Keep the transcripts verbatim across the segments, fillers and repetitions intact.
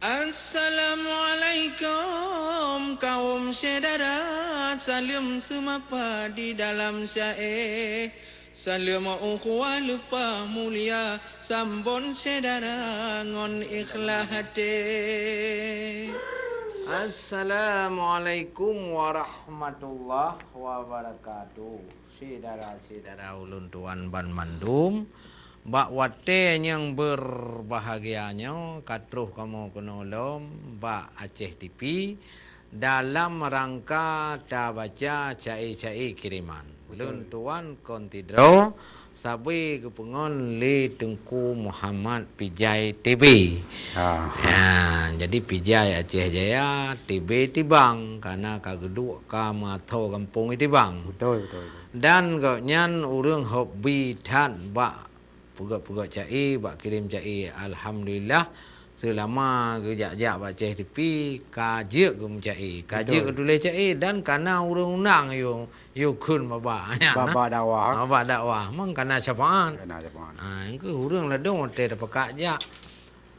Assalamualaikum kaum syedara, saleuem seumapa di dalam syae. Saleuem ukhuwah leupah mulia, sambon syedara ngon ikhlas até. Assalamualaikum warahmatullahi wabarakatuh. Syedara-syedara ulôn tuan banmandum, bak watée nyang beurbahagia nyoe ka troh kamoe keunoe lom bak Aceh T V dalam rangka tabaca cai-cai kiriman. Betul. Lôn tuan kon tidroe sabe geupeungon lé Teungku Muhammad Pijai T B. Ha. Ha, jadi Pijai Aceh Jaya, T B Tibang, karena ka geuduek ka meuathoe gampông Tibang. Betul, betul, betul. Dan gobnyan ureuëng hobi that bak peugöt-peugöt cai, bak kirém cai. Alhamdulillah, seulama geujak-jak bak Aceh T V, ka jeuet geumeucai, ka jeuet geutuléh cai, dan kana ureuëng unang yue, yue kheun bak-bak nyan, bak-bak dakwah. Bak-bak dakwah, mang kana syafaat. Kana syafaat. Ha, nyang keuh ureuëng ladôm watée tapakat jak.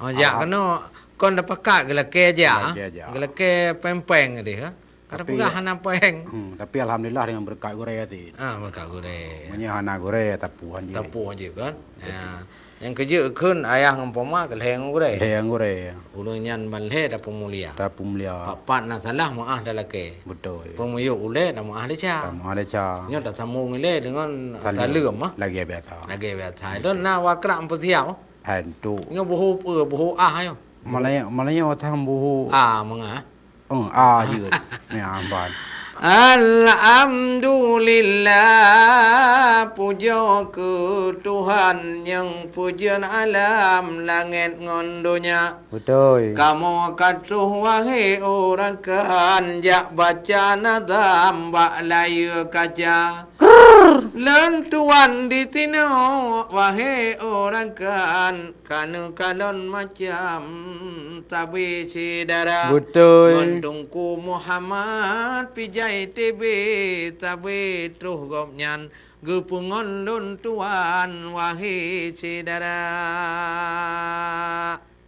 Oh, jak keunoe, kon tapakat geulakée jak. Geulakée jak. Geulakée péng-péng deh, ha. Kada peugah hana péng. Hmm, tapi alhamdulillah dengan berkat gurée cit. Ah, berkat gurée. Meunyoe hana gurée, tapuih hanjeuet. Tapuih hanjeuet kan? Ya. Nyang keujeuet kheun ayah ngon poma keu lhée ngon gurée. Lhée ngon gurée. Ureuëng nyan ban lhée tapeumulia. Tapeumulia. Pat-pat na salah meuáh talakée. Betul. Peumiyueb ulée na meuáh desya. Na meuáh desya. Nyoe tasambong ilée deungon saleuem, ah. Lagée biasa. Lagée biasa. Itu na wakrak peusiap. Hai, tu. Nyoe buhu peue, buhu ah nyoe. Malah, malah nyoe sang buhu. Ah, meuáh. Oh, ah, jeuet. Ya, ban. Alhamdulillah, pujoe keu Tuhan nyang peujeuen alam langét ngon donya. Beutôi. Kamoe ka troh wahé ureuëng kan jak baca nazam bak layeue kaca. Lôn tuan di sinoe wahé ureuëng kan. Ka neukalon macam sabe syedara. Beutôi. Ngon Teungku Muhammad Pijai T B sabe troh gobnyan geupeungon lôn tuan wahé syedara.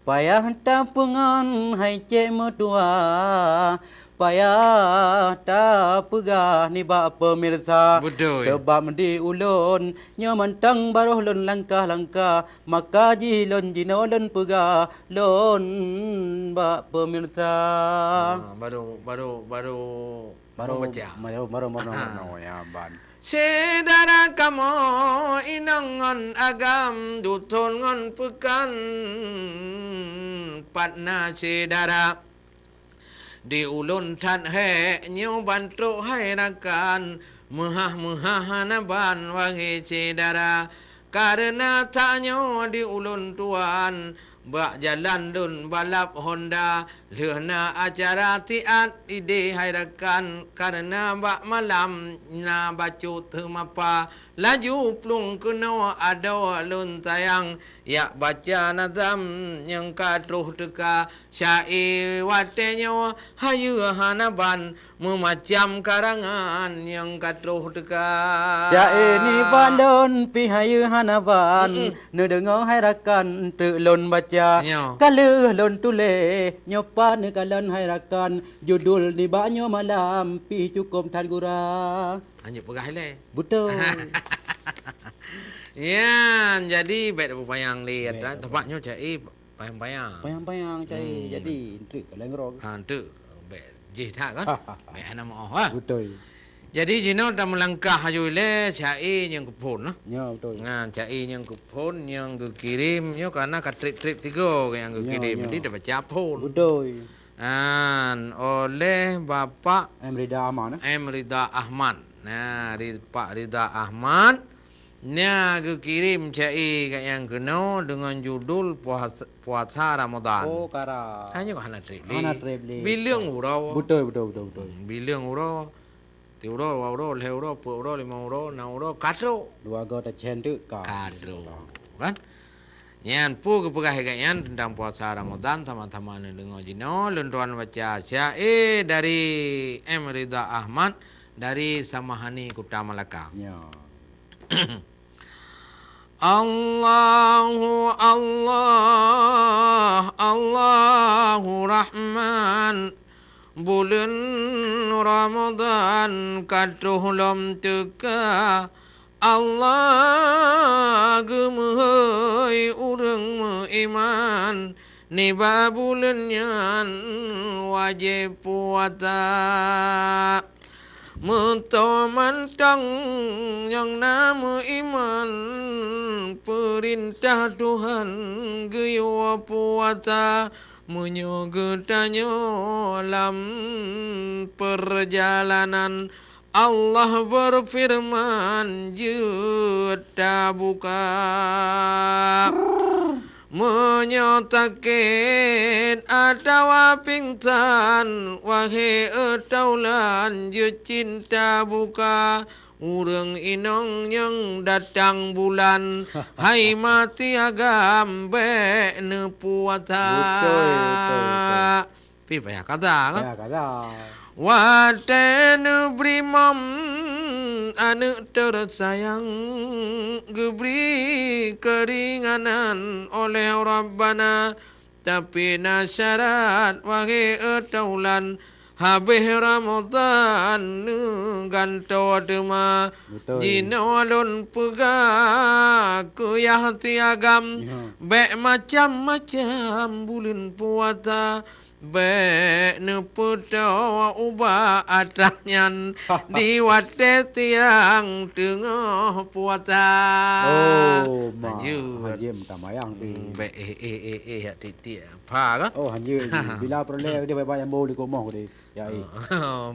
Payah tapeungon hai cék meutuah, payah tapeugah nibak peumirsa. Beutôi. Sabab di ulôn nyoe mantong baroh lôn langkah-langkah, maka jih lôn jinoe lôn peugah lôn bak peumirsa. Ah, baru, baru, baru, baru membaca. Baru, baru, baru, baru, baru, ya, ban. Syedara kamoe inong ngon agam, duthon ngon peukan, pat na syedara. Di ulôn that hék nyoe ban trok hai rakan, meuhah-meuhah hana ban wahé syedara. Kareuna tanyoe di ulôn tuan, bak jalan lôn balap honda, lheueh na acara siat idéh hai rakan. Kareuna bak malam na bacut teumapa, laju plueng keunoe adoe lôn sayang, jak baca nazam nyang ka troh teuka. Syaé watée nyoe hayeue hana ban, meumacam karangan nyang ka troh teuka. Syaé nibak lôn pih hayeue hana ban, mm-mm, neudeungoe hai rakan eunteuk lôn baca. Nyoe. Ka lheueh lôn tuléh, nyoe pat neukalon hai rakan, judul nibak nyoe malam pih cukôp that gura. Lanjut peugah ilée. Beutôi. Nyan, jadi bék tapeupanyang lé, bék tapeupanyang. Teumpat nyoe syaé panyang-panyang. Panyang-panyang cai, hmm, jadi eunteuk ka lheueh ngon. Ha, eunteuk bék jih that kan? Bék hana meu'oh, ha? Beutôi. Jadi jinoe tameulangkah aju ilée syaé nyang keuphon, nah. Ya, beutôi. Nah, syaé nyang keuphon nyang geukirém nyoe kareuna ka trép-trép sigoe nyang geukirém. Ya, ya. Jadi tabaca phon. Beutôi. An, oleh Bapak M Rida Ahmad, eh? M Rida Ahmad. Nah, ri-, Pak Rida Ahmad. Nya geukirém syaé gobnyan keunoe deungon judul Puas-, Puasa Ramadan. Oh, kara. Hanya kok hana trép lé. Hana trép lé. Bileueng uroe. Beutôi, beutôi, beutôi, beutôi. Hmm, bileueng uroe. Siuroe, dua uroe, lhée uroe, peuet uroe, limong uroe, nam uroe, ka trok. Dua go tacén teuk ka. Ka trok. Kan? Nyan peue geupeugah lagée nyan teuntang puasa Ramadan, sama-sama neudeungoe jinoe, lôn tuan baca syaé dari M Rida Ahmad dari Samahani, Kuta Malaka. Ya. Allahu Allah, Allah. Allahu Rahman, buleuen Ramadhan ka troh lom teuka. Allah geumeuhôi ureuëng meuiman, nibak buleuen nyan wajéb puasa. Meutoe mantong nyang na meuiman, peurintah Tuhan geuyue puasa. Meunyoe geutanyoe lam peurjalanan, Allah beufeureuman, "Jeuet tabuka." Meunyoe sakét atawa pingsan, wahé e taulan, jeuet cit tabuka. Ureuëng inong nyang datang bulan, hai mati agam, bék neupuasa. Beutôi, beutôi, beutôi. Pi payah kada, kan? Payah kada. Watée neubri mom aneuëk teusayang, geubri keuringanan oleh Rabbana, tapi na syarat, wahé e taulan, habéh Ramadhan neugantoe teuma. Beutôi. Jinoe lôn peugah keu yah ti agam, ya, bék macam-macam buleuen puasa. Bék neupeutoe ubak atah nyan di watée tiang teungoh puasa. Oh, ma, hanjeuet. Hanjeuet meutambayang, hmm, eh. Bék eh, eh, eh, eh, yak tiek-tiek. Pha ka? Oh, hanjeuet, hanjeuet. Bila peureulée dia baik-baik nyambung di kumoh dia. Ya, eh.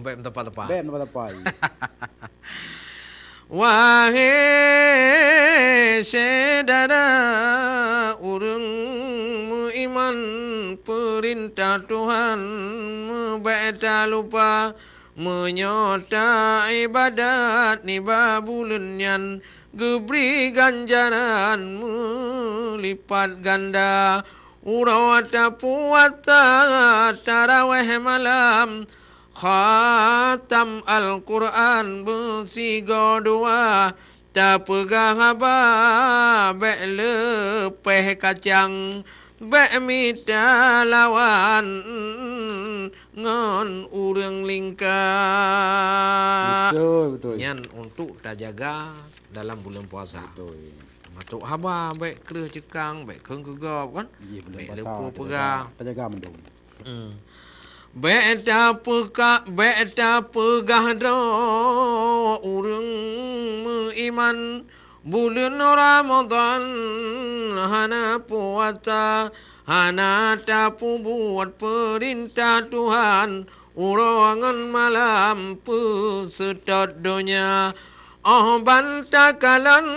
Bék meuteupah-teupah. Bék meuteupah-teupah. Wahé syedara ureuëng meuiman, peurintah Tuhan meubék talupa. Meunyoe ta-iébadat nibak buleuen nyan, geubri ganjaran meulipat ganda. Uroe tapuasa tarawéh malam, khatam Al-Qur'an beusigoe dua, tapeugah haba bék leupeh kacang, bék mita lawan ngon ureuëng lingka. Beutôi, beutôi. Nyan untuk tajaga dalam buleuen puasa. Beutôi. Meutuk haba, bék kreueh ceukang, bék kheun keu gob, kan? Iya, buleuen puasa, bék leupeu tajaga, peugah. Tajaga mandum. Hmm. Bék tapeuka-, bék tapeugah droe ureuëng meuiman, buleuen Ramadhan hana puasa, hana tapeubuet peurintah Tuhan, uroe ngon malam peuseutôt donya. Óh ban takalon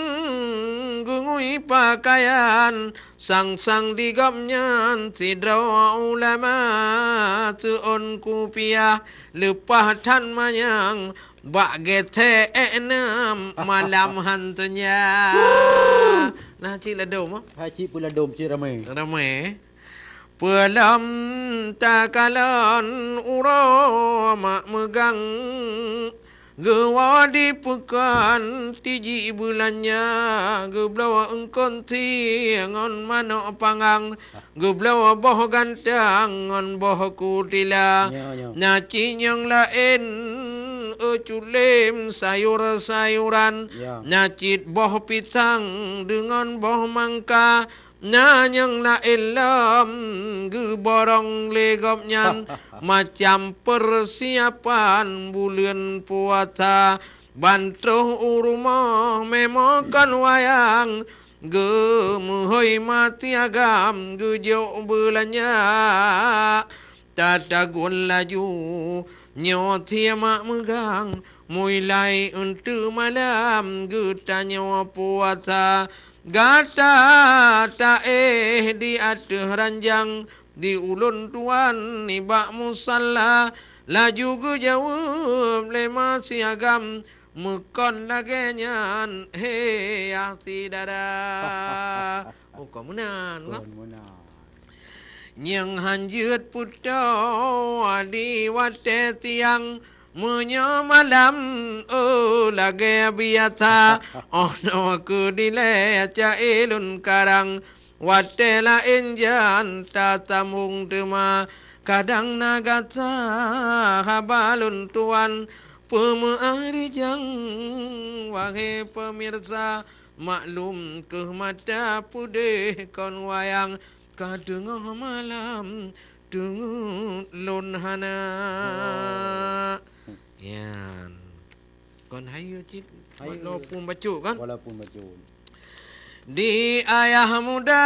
geungui peukayan, sang-sang di gobnyan sidroe ulama seuôn kupiah, leupah that manyang bak geuthée ék nam malam han seunya. Nah, cit ladôm, ah. Hai cit peuladôm, cit ramé. Ramé. Peulom takalon uroe mak meugang, geuwoe di peukan tiji beulanja, geubloe eungkon sie ngon manok panggang, geubloe boh gantang ngon boh kutila. Ya, ya. Na cit nyang laén, eh, culém sayur-sayuran. Ya. Na cit boh pisang deungon boh mangka. Na nyang laén lom geuborong lé gobnyan macam peusiapan buleuen puasa. Ban troh u rumoh meumakon wayang, geumeuhôi mati agam geujok beulanja. Tatagun laju nyoe sie mak meugang, mulai eunteuk malam geutanyoe puasa. Gata taéh di ateueh ranjang, di ulôn tuan nibak musalla, laju geujaweueb lé ma si agam, meukon lagée nyan, he yah syedara. Oh, kon meunan, kon meunan. Nyang han jeuet peutoe di watée siang, meunyoe malam, oh, lagée biasa, oh, noe keu dilée ca-e lôn karang. Watée laén jan tasambong teuma, kadang na gata haba lôn tuan peumeu'ah rijang. Wahé peumirsa, maklum kheueh mata peudeh kon wayang, ka teungoh malam teungeut lôn hana. Nyan. Kon hayeue cit, Hayeue. Walaupun bacut kan? Walaupun bacut. Di ayah muda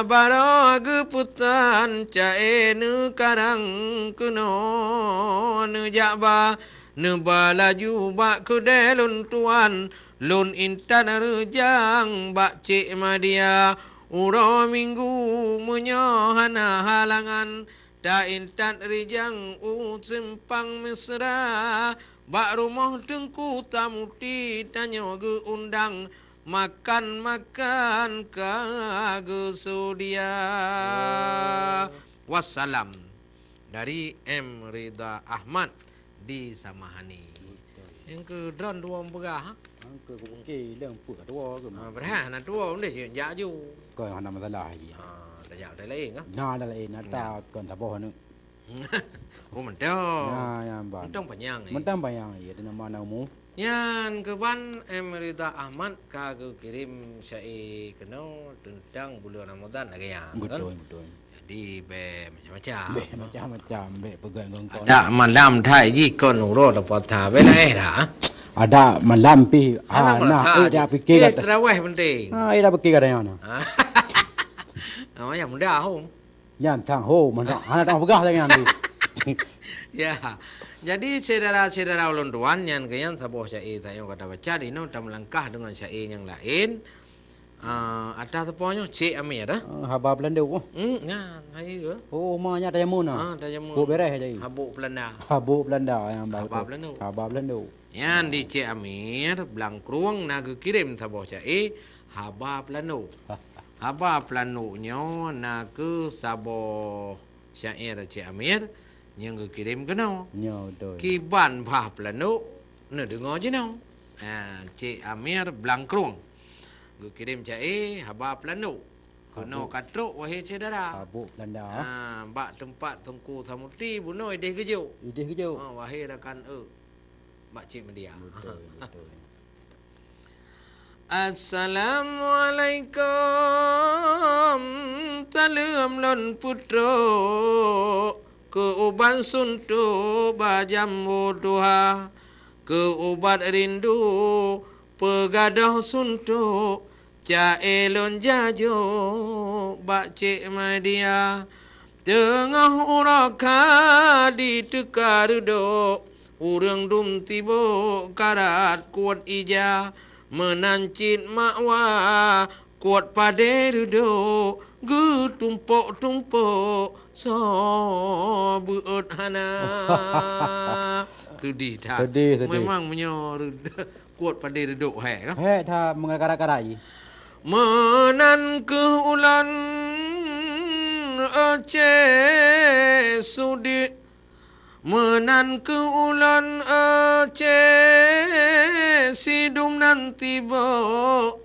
baroe geupeusan, ca-e neukarang keunoe, neujak ba, neuba laju bak keudè lôn tuan, lôn intat reujang bak Cék Madia. Uroe Minggu meunyoe hana halangan, taintat reujang u Simpang Mesra, bak rumoh Teungku Tamuti tanyoe geuundang, makan-makan ka geusudia. Oh. Wassalam dari M Ridha Ahmad di Samahani. Betul. Nyang keu droen dua peugah, ha? Nyang keu kupeugah lé peue ka tuwo keu. Ah, padahai hana tuwo, mendeh jeuet jak ju. Kon hana masalah ji. Ah, tajak utai laén kah? Na ada laén, na. Ata kon saboh aneuk. Oh, mantong. Nah, nyang ban. Mantong panyang, eh. Mantong panyang, ya, di nama na umu. Nyan keuban M Ridha Ahmad ka geukirém syaé keunoe teuntang buleuen Ramadhan lagèe nyan, kan? Betul, betul. Jadi, bèk macam-macam. Bèk macam-macam, bèk peugah ngon kau. Adak malam that jih kon uroe dapat that, bèk laén dah. Adak malam pih, ah, nah, eh, dah fikir kata. Tarawih penting. Ah, eh, dah fikir kata nyan. Ah. Namanya muda, hom. Nyan sang ho, mana, hana teupeugah lagèe nyan tu. Ya. Jadi, syedara-syedara ulôn tuan, nyan keuh nyan saboh syaé tanyoe ka tabaca, di nyoe tameulangkah deungon syaé nyang laén. Ah, ata sapo nyoe, Cék Amir, ah? Ah, haba Peulando, oh. Hmm, nyan, hai ke? Oh, ma nyan tajamun, ah? Ah, tajamun. Kok bereh aja. Habuk Peulanda. Habuk Peulanda nyang ba-, haba Peulando. Haba Peulando. Nyan di Cék Amir, Blangkrueng na geukirém saboh syaé, haba Peulando. Haba Peulando nyoe na keuh saboh syair Cék Amir nyang geukirém keunoe. Nyoe, beutôi. Kiban bah Peulando neudeungoe jinoe. Ha, Cék Amir Blangkrueng geukirém syaé haba Peulando. Keunoe ka trok, wahé syedara. Habuk Peulanda. Ha, bak teumpat Teungku Samuti bunoe idéh geujok. Idéh geujok. Ha, wahé rakan eu. Bak Cék Media. Beutôi, beutôi. Assalamualaikum, saleuem lôn peutrok keu ubat suntok bak jambo tuha, keu ubat rindu peugadôh suntok. Ca-e lôn jajok bak Cék Media, teungoh uroe ka di teuka reudok, ureuëng dum tibok karat kuet ija, meunan cit makwa kuet padé reudok, geutumpok-tumpok soe beuet hana. Sedih that. Sedih, sedih. Memang meunyoe reud-, kuet padé reudok hék ka? Hék that, meungeurah-karah jih. Meunan keuh ulôn, Cék Sudik. Meunan keuh ulôn, Cék Sidum nan tibok.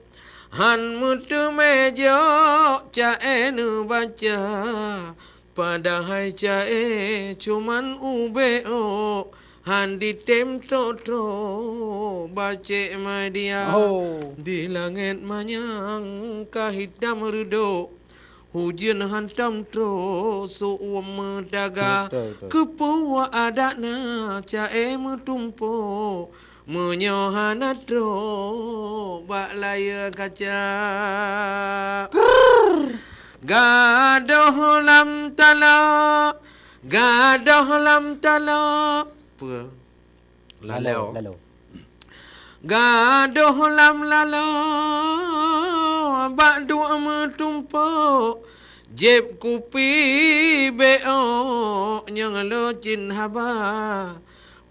Han meuteumé jok ca-e neubaca. Padahai ca-e cuman ubé ôk, han ditem trok-trok bak Cék Media. Oh. Di langét manyang ka hitam reudok, hujeuen hantom trok, seuuem meutaga. Betul, betul. Keupeue adat na ca-e meutumpok, meunyoe hana trok bak layeue kaca. Krrrr. Gadôh lam taloe, gadôh lam taloe. Peue? Laloe. Laloe, laloe. Gadôh lam laloe, bak duek meutumpok, jieb kupi bék ôk nyang locin haba.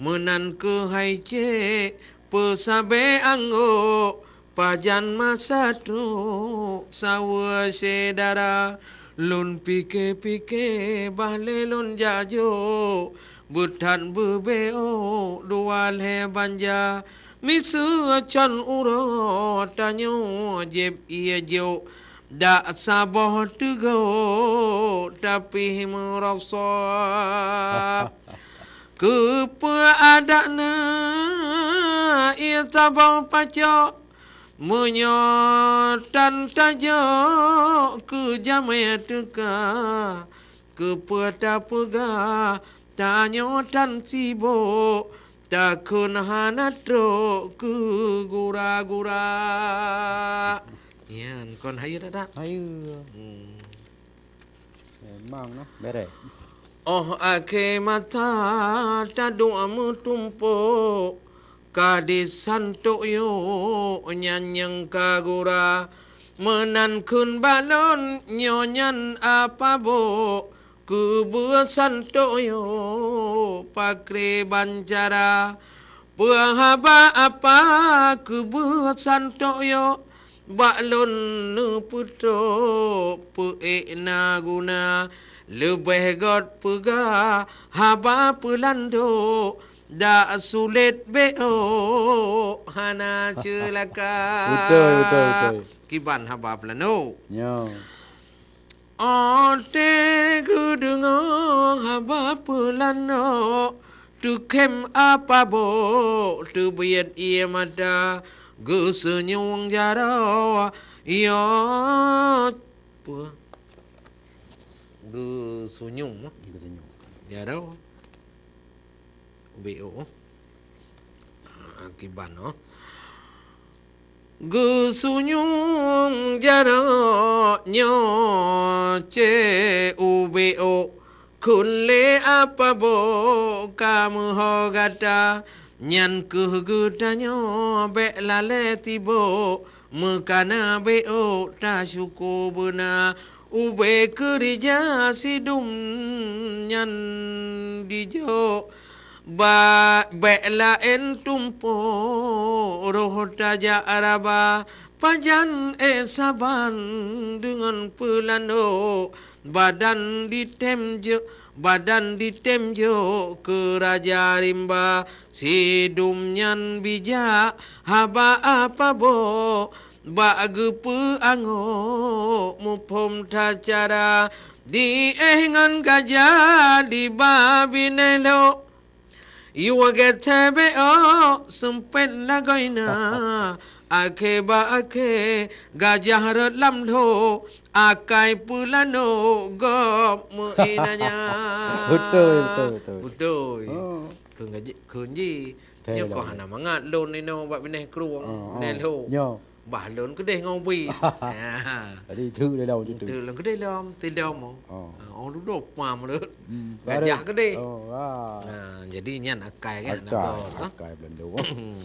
Meunan keuh hai Cék, peusabé anggô, pajan masa trok saweue syedara. Lôn pike-pike bah lé lôn jak jok, beuthat beubé ôk dua lhée banja. Miseue con uroe tanyoe jieb ié jok, Dak saboh teugok tapi meurasa. Keupeue adak na ie saboh pacok? Meunyoe tan tajok keu jamé teuka, keupeue tapeugah tanyoe tan sibok, takheun hana trok keu gura-gura. Nyan kon hayeue dak? Hayeue. Hmm. Memang nah, bereh. Óh akhé masa taduek meutumpôk, ka disantok yok nyan nyang ka gura. Meunan kheun balon nyoe nyan apa bok, keubeue santok yok pakriban cara. Peue haba apa keubeue santok yok, bak lôn neupeutrok peuék na guna. Leubeh gét peugah haba peulandok, dak sulet béok hana ceulaka. Beutôi, beutôi, beutôi. Kiban haba peulandok. Nyo. Óh teuh geudeungoe haba peulandok, teukhém apa bok teubiet ie mata, geuseunyueng jaroe, yo peue? Geuseunyueng. Geuseunyueng. Jaroe. Béok. Ah, kiban, oh. Geusunyueng jaroe nyoe cit u béok, kheun lé apa bok ka meuho gata, nyan kheueh geutanyoe bék lalée sibok, meukana béok tasyukoe beuna, ubé keurija sidum nyan dijok. Ba-, bék laén tumpôk roh tajak raba, pajan éh saban deungon peulandok, badan ditém jok, badan ditém jok keu raja rimba, sidum nyan bijak haba apa bok, bak geupeu angok muphom that cara, di éh ngon gajah diba binéh lok. Yue gét béok seumpét lagoina, akhé bak akhé gajah rot lam lhok, akai peulanok gob meuinanya. Beutôi, beutôi, beutôi. Beutôi. Oh. Kheun gaji, kheun ji. Nyoe keuh hana mangat lôn inoe bak binéh krueng, binéh lhok. Nyoe. Bah lôn keudeh ngon ubit. Jadi teuk lé lom situ. Teuk lôn keudeh lom, teuk lom. Oh. Ha, oh dudoe pam lôn. Hmm, gajah keudeh. Oh, ha. Ha, jadi nyan akai kan. Akai, akai beulendong.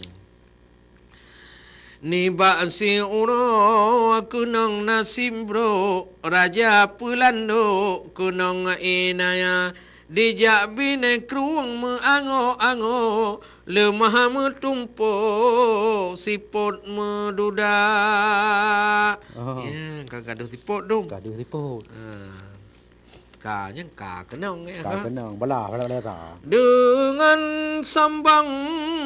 Nibak siuroe keunong nasib brok, raja peulandok keunong inaya. Dijak binéh krueng meuangok-angok, leumah meutumpôk sipot meududa. Oh. Ya, ka gadôh sipot dong. Gadôh sipot. Ha. Ka nyang ka keunong, ya, ka keunong, balah, balah, balah ka. Deungon sombong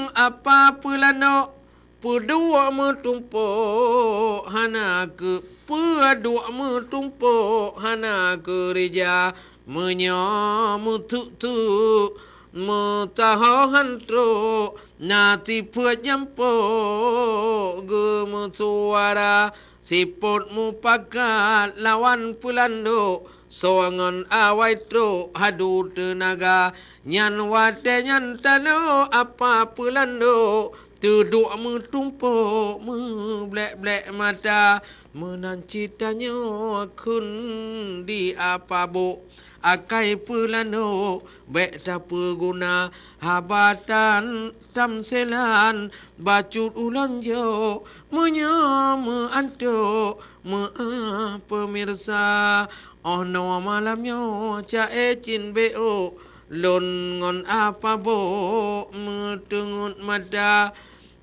apa peulanok, peuduek meutumpôk hana keu-, peuduek meutumpôk hana keurija, meunyoe meuteuk-teuk meutaho han trok, na sipeuet jampok geumeusuara, sipot mupakat lawan peulandok, soe ngon awai trok hadu teunaga, nyan watée nyan tanoh apa peulandok, teuduek meutumpôk meublek-blek mata, meunan cit tanyoe kheun di apa bok, akai peulanok bék tapeuguna, haba tan tamselan bacut ulôn jok, meunyoe meuantok meu'ah peumirsa. Óh noe malam nyoe ca-e cit béok, lôn ngon apa bok meuteungeut mata.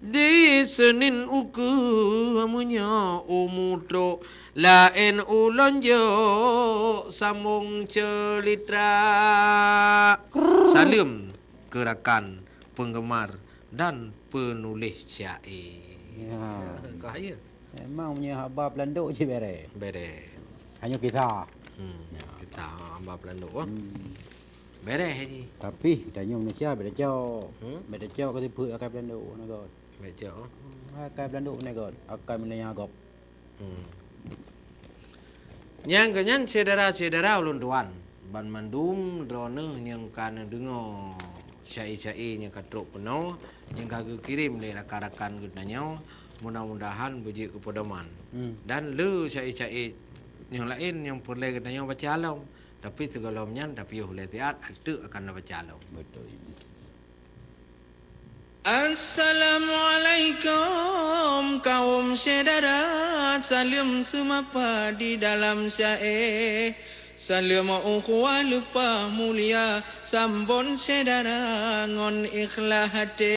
Di Senin ukeue meunyoe umu trok, laén ulôn jok sambong ceulitra. Saleuem keu rakan peunggemar dan peunuléh syaé. Ya. Ka hayeue. Memang meunyoe haba peulandok cit bereh. Bereh. Hanya kita. Hmm. Ya. Kita, ha, haba peulandok, oh. Hmm. Bereh, Haji. Tapi tanyoe manusia beda cok. Hmm? Beda cok ka teupeu akai peulandok, na got. Beda cok, oh. Akai peulandok, na got. Akai meunyoe gob. Hmm. Nyang keu nyan, syedara-syedara ulôn tuan, banmandum droeneuh nyang ka neudeungoe syaé-syaé nyang ka trok keunoe, nyang ka geukirém lé rakan-rakan geutanyoe, mudah-mudahan beujeuet keu peudoman. Hmm. Dan le syaé-syaé nyang laén nyang peureulée geutanyoe baca lom, tapi sigohlom nyan tapiôh lé siat, ateueh akan tabaca lom. Beutôi. Assalamualaikum kaum syedara, saleuem seumapa di dalam syaé. Saleuem ukhuwah leupah mulia, sambot syedara ngon ikhlas até.